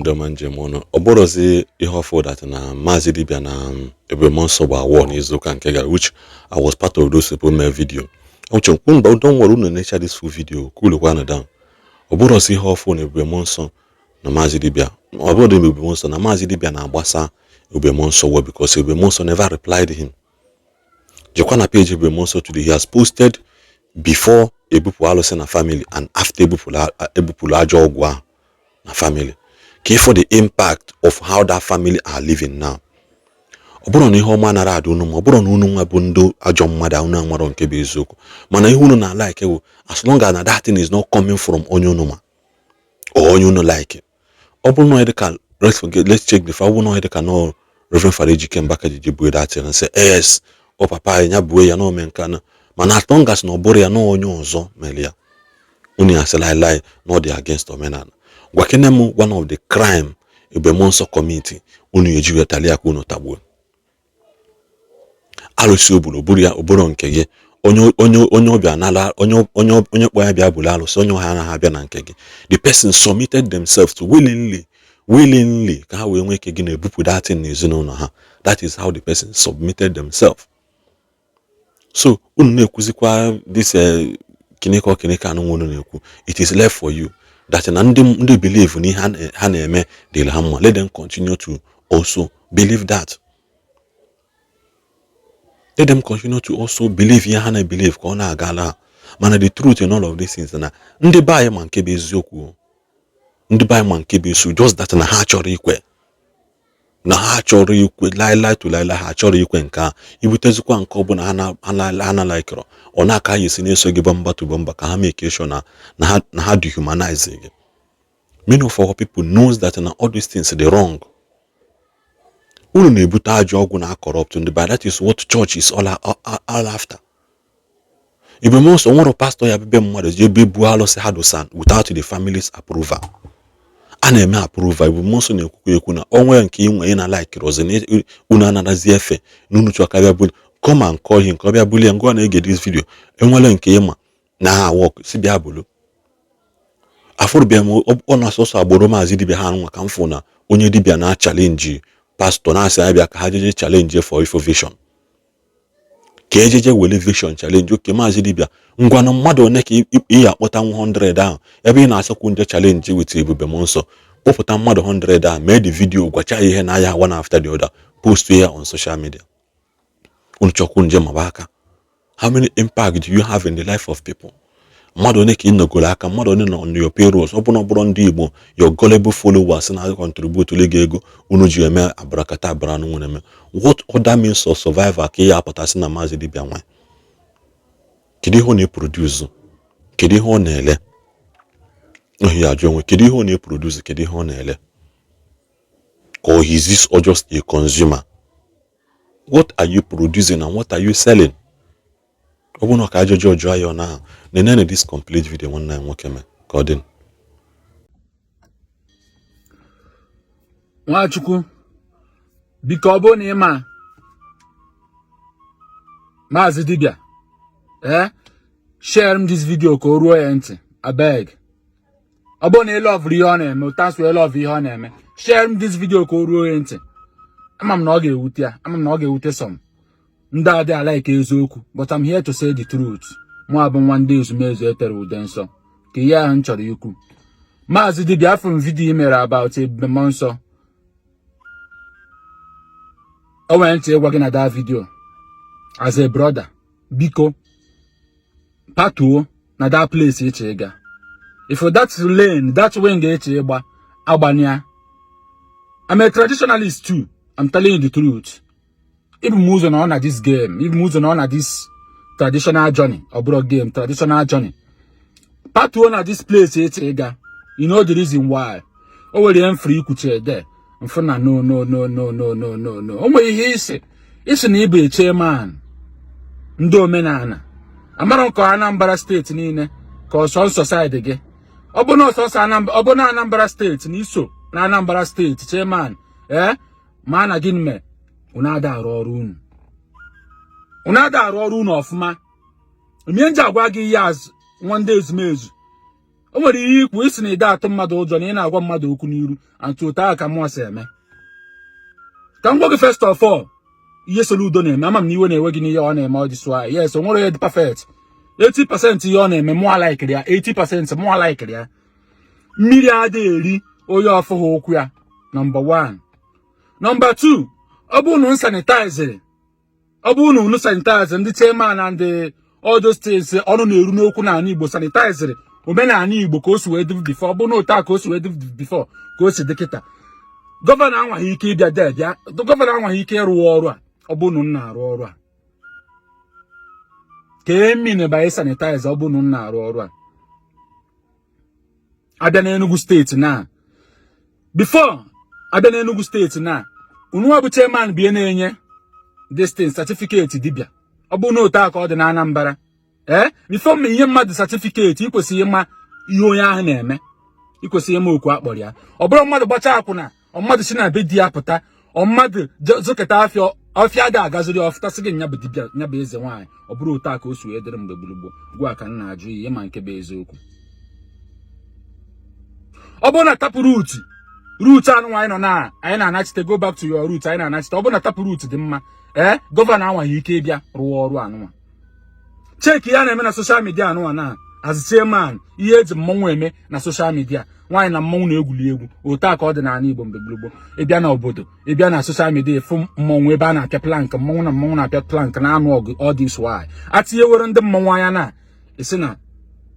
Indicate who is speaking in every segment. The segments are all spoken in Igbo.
Speaker 1: Ndị ọma njem ọnụ. Ọ bụrụzi ihe ọfụ that na Maazị Dibia na Ebube Mmụọ Nsọ gba war n'izuụka nke gara, which I was part of those people mee video. Uche nkwu mba, don't worry, unu necha this full video, cool down. Ọ bụrụzi ihe ọfụ na Ebube Mmụọ Nsọ na Maazị Dibia, ọ bụrụ Ebube Mmụọ Nsọ na Maazị Dibia na-agbasa Ebube Mmụọ Nsọ war, because Ebube Mmụọ Nsọ never replied him. Jekwa na page Ebube Mmụọ Nsọ today, he has posted before ebupụ alụsị na family and after ebupụrụ ajọ ọgwụ ahụ na family, ka ịfụ the impact of how that family are living now. Ọ bụrụ na ihe ọma nara adị unu, ma ọ bụrụ na unu nwa bụ ndị ajọ mmadụ, unu amarọ nke bụ eziokwu. Mana ihe unu na-like bụ as long as na that thing is not coming from onye unu ma or onye unu like. Ọ bụrụ na ọ dị ka, let's forget, let's check the fact, ọ bụrụ na ọ dị ka no Reverend Father Ejike Mbaka ji bue that thing and say, "Yes, ọ papa anyị ya buo ya na ome nke na." Mana as long as na ọ bụrụ ya na onye ọzọ mere ya, unu ya asị lai na ọ dị against omenala. Gwakene m one of the crime Ebube Mmụọ Nsọ commit unu eji wetali aka unu tagbuo. Alụsị ogburu oburu ya oburu nke gị, onye onye onye ọbịa nala, onye onye onye kpọ ya bịa buru alụsị, onye ọha anaghị abịa na nke gị. The person submitted themselves to willingly, willingly, ka ha wee nwee ike gị na-ebupụ that thing n'ezinụlọ ha. That is how the person submitted themselves. So unu na-ekwuzikwa this kiniko kiniko anụ unu na-ekwu, it is left for you that na ndị believe na ihe ha na-eme dịrị ha mma, let them continue to also believe that. Let them continue to also believe ihe ha na-believe, ka ọ na-agala ha. Mana the truth in all of these things, na ndị be anyị ma nke bụ eziokwu, ndị be anyị ma nke bụ eziokwu, just that na ha chọrọ ikwe, na ha chọrọ ikwe lailai to lailai. Ha chọrọ ikwe nke a ibutezikwa nke ọbụla ha na likere, ọ na-aka ha esi na-eso gị bọmba to bọmba, ka ha make sure na ha dehumanize gị. Many of our people knows that na all these things dey wrong. Unu na-ebute ajọ ọgwụ na corrupt ndị, but that is what church is all after. Ebube Mmụọ Nsọ nwere pastọ ya bebe mmadụ ji ebe buo alụsị ha dosa without the family's approval. A na-eme approval. Ebube Mmụọ Nsọ na-ekwukwa ekwu na onwe nke inwe ị na-like ọzọ na unu anarazi efe na unu chọọ ka bịa buli, come and call him ka ọ bịa bulie. Ngwa, na-ege this video, enwere nke ịma na ha work, si bịa bulu. Afụrụbịa m ọ na-asọsọ agbụrụ Maazị Dibịa ha nwa ka m fụ na onye dibịa na challenge pastọ na-asị ya bịa ka ha jeje challenge for ifo vision, ka ejeje wele vision challenge. Oke Maazị Dibịa, ngwanụ, mmadụ one ka ị ya akpọta 100 ahụ ebe ị na-asọkwu nje challenge with Ebube Mmụọ Nsọ? Kpọpụta mmadụ 100 ahụ, mee the video, gwacha ya ihe na ya one after the other, post ya on social media. Unu chọkwu nje maba aka. How many impact do you have in the life of people? Mmadụ one ka ị nọgoro aka? Mmadụ one nọ on your payrolls? Ọ bụrụ, ọ bụrụ ndị Igbo, your gullible followers na contribute gị ego unu ji eme abarakata abara nwere eme, what other means of survival ka ị ya apụtasị na Maazị Dibịa nwe? Kedu ihe ọ na-eproduce? Kedu ihe ọ na-ele? Ohi ajụ onwe, kedu ihe ọ na-eproduce? Kedu ihe ọ na-ele? Ka or is this or just a consumer? What are you producing and what are you selling? Ọ bụrụ na ka ajụjụ ọjụọ ya, ọ na nenene this complete video nwanne anyị nwoke mee ka ọ dị.
Speaker 2: Nwachukwu, biko, ọ bụrụ na ị ma Maazị Dibịa, ee, share m this video ka o ruo ya ntị, abeg. Ọ bụrụ na ị loverụ ihe ọ na-eme, ụta wee love ihe ọ na-eme, share m this video ka o ruo ya ntị. Ama m na ọ ga-ewute ya, ama m na ọ ga-ewute some ndị adị alike eziokwu, but I'm here to say the truth. Mụ abụ nwa ndị ezumezu etere ude nsọ ka ihe ahụ m chọrọ ikwu. Maazị Dibịa, afọ m video ị mere about Ebube Mmụọ Nsọ, o nwere ntị ịgwa gị na that video as a brother, biko patuo na that place ịchọ ịga. If that lane, that wing ịchọ ịgba agbanya. I'm a traditionalist too. I'm telling you the truth. Ibu m ụzọ na ọ na this game, ibu m ụzọ na ọ na this traditional journey, ọ bụrụ game, traditional journey. Patuo na this place ịchọ ịga. You know the reason why. O nwere ihe mfere ikwuche there mfụ na no, no, no, no, no, no, no, no. O nwere ihe isi na ịbụ chairman ndị omenala amara nke Anambra Steeti niile, ka ọsọ nsọ side gị. Ọ bụ na ọsọsọ Anambra, ọ bụ na Anambra Steeti na iso na Anambra Steeti chairman, ee, ma na gịnị mee unu ada arụ ọrụ unu, unu ada arụ ọrụ unu ọfụma. Mie nji agwa gị ihe azụ nwa ndị ezumezu. O nwere ihe ikwu isi na ide atụ mmadụ ụjọ na ị na-agwa mmadụ okwu n'iru antụ otu ahụ ka mụọ si eme. Ka m gwa gị, first of all, ihe Soludo na-eme, ama m na iwe na-ewe gị n'ihe ọ na-eme. Ọ dị sụ. Yes, o nwere ihe dị perfect. 80% ihe ọ na-eme, mụọ laikiri ya. 80% mụọ laikiri ya. Mmiri adịghị eri onye ọfụghị ụkwụ ya, number 1. Number 2, ọ bụrụ na sanitizeri, ọ bụrụ na unu sanitize, ndị chairman and all those things ọnụ na-eru n'okwu n'ala Igbo, sanitizeri omenala Igbo ka o si wee dị before, ọ bụrụ na otu a ka o si wee dị before ka o si dị kịta, governor anwaghị ike ịbịa de bịa. Governor anwaghị ike ịrụ ọrụ a. Ọ bụrụ na unu na-arụ ọrụ a ka emine banye sanitize, ọ bụrụ na unu na-arụ ọrụ a, abịa n'Enugu Steeti na before abịa n'Enugu Steeti na unu bụ chairman bụ ihe na-enye this thing, certificate dibịa. Ọ bụrụ na otu a ka ọ dị na Anambra, ee, before ma ihe mmadụ certificate, ị kwesịrị ịma ihe onye ahụ na-eme, ị kwesịrị ịma okwu akpọrọ ya. Ọ bụrụ mmadụ gbachaa akwụna, ọ mmadụ si na be di ya pụta, ọ mmadụ zụketa afịa, ọfịa dị agaziri ọfụtasị gị nya bụ dibịa, nya bụ eze nwaanyị. Ọ bụrụ otu a ka o si wee dịrị mgbe gburugburu gwa ka m na-ajụ ihe ma nke bụ eziokwu. Ọ bụrụ na tap root anụ anyị nọ na anyị na-anachite, go back to your root, anyị na-anachite. Ọ bụrụ na tap root dị mma, ee, governor anwaghị ike ịbịa rụọ ọrụ anụnwa. Check ya na-eme na social media anụnwa na as chairman, ihe eji mmọnwụ eme na social media, nwaanyị na mmọnwụ na-egwuli egwu. Otu a ka ọ dị n'ala Igbo mgbe gburugburu. Ịbịa na obodo, ịbịa na social media, ịfụ mmọnwụ ebe a na-apịa plank, mmọnwụ na mmọnwụ na-apịa plank na-anụ ọgụ. All this why atinyewere ndị mmọnwụ anya na esi na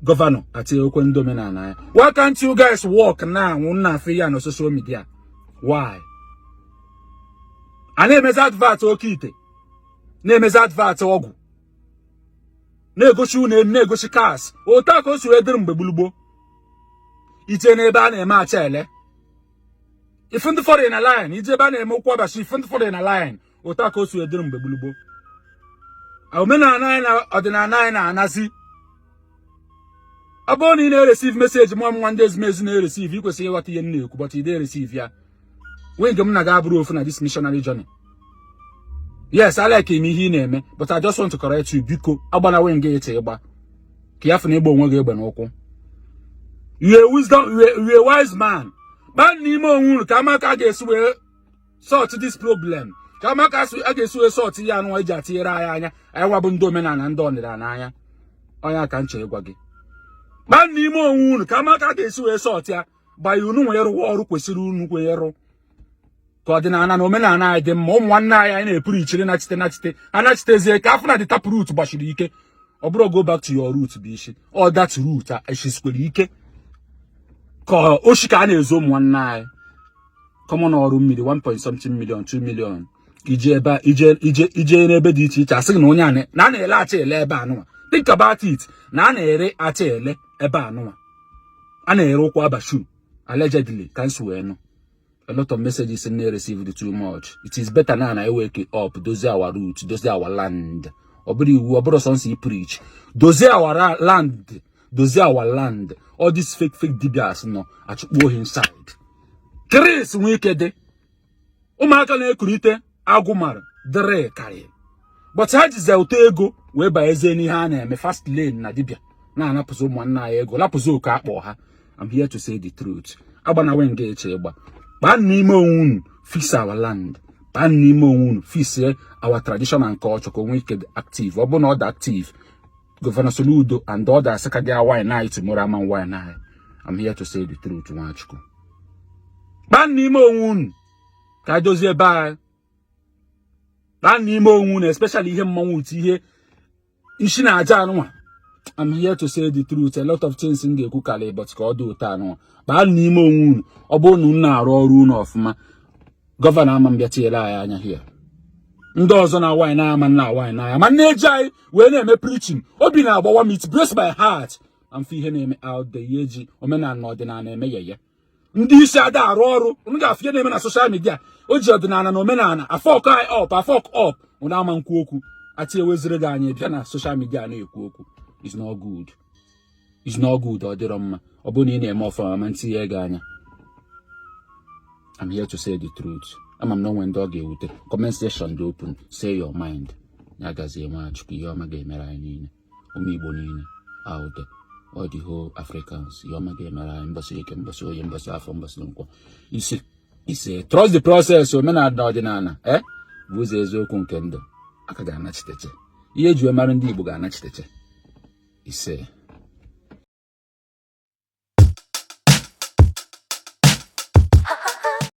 Speaker 2: governor atinyekwe ndị omenala anya. Why can't you guys work now? Na afọ ya na social media, why a na-emezi advert oke ite, na-emezi advert ọgwụ, na-egosi unu elu, na-egosi cars? Otu a ka o si wee dịrị mgbe gburugburu. Ije n'ebe a na-eme acha ele, ifu ndị fọrọ na line. Ije ebe a na-eme ụkwụ ọbachi, ifu ndị fọrọ na line. Otu a ka o si wee dịrị mgbe gburugburu. Omenala anyị na ọdịnala anyị na-anazi. Ọ bụrụ na ị na-ereceive message mụọ nwa ndị ezumezu na-ereceive, ị kwesịrị ịghọta ihe m na-ekwu, but ị na-ereceive ya nwee nke m na ga-abụrụ ofu na this missionary journey. Yes, I like ime ihe ị na-eme, but I just want to correct you. Biko, agbana wing ịcha ịgba ka ya fụ na ịgba onwe gị egbe n'ụkwụ. You a wisdom, you a wise man. Kpaa n'ime onwe unu ka amaka a ga-esi wee sort this problem, ka amaka a ga-esi wee sort ihe anụ eji atinyere anyị anya. Anyị nwa bụ ndị omenala, ndị ọdịnala anya onye ka nche ịgwa gị, kpaa n'ime onwe unu ka amaka a ga-esi wee sort ya. Gbanye unu nwere rụwa ọrụ kwesịrị unu kwee rụ ka ọdịnala na omenala anyị dị mma. Ụmụ nwanne anyị, anyị na-epuru ichiri nachite nachite anachitezie ka afọ na the tap root gbachiri ike. Ọ bụrụ go back to your root bụ isi ọ that root a eshisikwere ike ka oshi ka a na-ezo ụmụ nwanne anyị. Common ọrụ mmiri, 1 point something million, 2 million. Ije ebe ije ije ije n'ebe dị iche iche, asị gị na onye a na a na-ele acha ele ebe anụnwa. Think about it, na a na-ere acha ele ebe anụnwa, a na-ere ụkwụ abashu, allegedly, ka nsi wee nụ. A lot of messages in received too much. It is better now na wake up, dozie our root, dozie our land. Ọ bụrụ iwu, ọ bụrụ sọnsọ i preach, dozie our land, dozie our land. All these fake fake dibias nọ achụkpu ohi inside. Chris nwee ike dị ụmụaka na-ekulite agwụ mara dịrị karị, but ha jize ụtọ ego wee banyezie n'ihe a na-eme fast lane na dibia, na-anapụzi ụmụnna ya ego, lapụzi oke akpọ ha. I'm here to say the truth. Agbanawe nga eche ịgba. Kpaa n'ime onwe unu, fix our land. Kpaa n'ime onwe unu, fix our tradition and culture ka o nwee ike dị active. Ọ bụrụ na ọ dị active, Governor Soludo and others ka ga wine anyị tomorrow ama wine anyị. I'm here to say the truth. Nwachukwu, kpaa n'ime onwe unu ka anyị dozie ebe anyị. Kpaa n'ime onwe unu, especially ihe mmanwụ utu, ihe isi na-aja anụnwa. I'm here to say the truth. A lot of things m ga-ekwu karị, but ka ọ dị ụtọ anụnwa. Kpaa n'ime onwe unu. Ọ bụrụ na unu na-arụ ọrụ unu ọfụma, governor ama mbịa tinyere anyị anya here. Ndị ọzọ na wine ama nna wine anya ma nne eji anyị wee na-eme preaching. Obi na-agbawa m. It breaks my heart. Amfe ihe na-eme out there, ihe eji omenala na ọdịnala eme yeye. Ndị isi ada arụ ọrụ. Unu ga-afụ ihe na-eme na social media, o ji ọdịnala na omenala afuck anyị up, afuck up. Unu ama nkwu okwu, atinyeweziri gị anyị bịa na social media na-ekwu okwu. Is not good, is not good. Ọ dịrọ mma. Ọ bụrụ na ị na-eme ọfụma ma ntinye gị anya. I'm here to say the truth. Ama m na onwe ndị ọ ga-ewute. Comment section dị open, say your mind. Ya gazie. Nwachukwu, ihe ọma ga-emere anyị niile, ụmụ Igbo niile out there. All the whole Africans, ihe ọma ga-emere anyị mbọsị Eke, mbọsị Oye, mbọsị Afọ, mbọsị Nkwọ. Ise, ise. Trust the process. Omenala na ọdịnala bụ ụzọ eziokwu nke ndụ. Aka ga-anachiteche ihe eji wee mara ndị Igbo ga-anachiteche. Ise.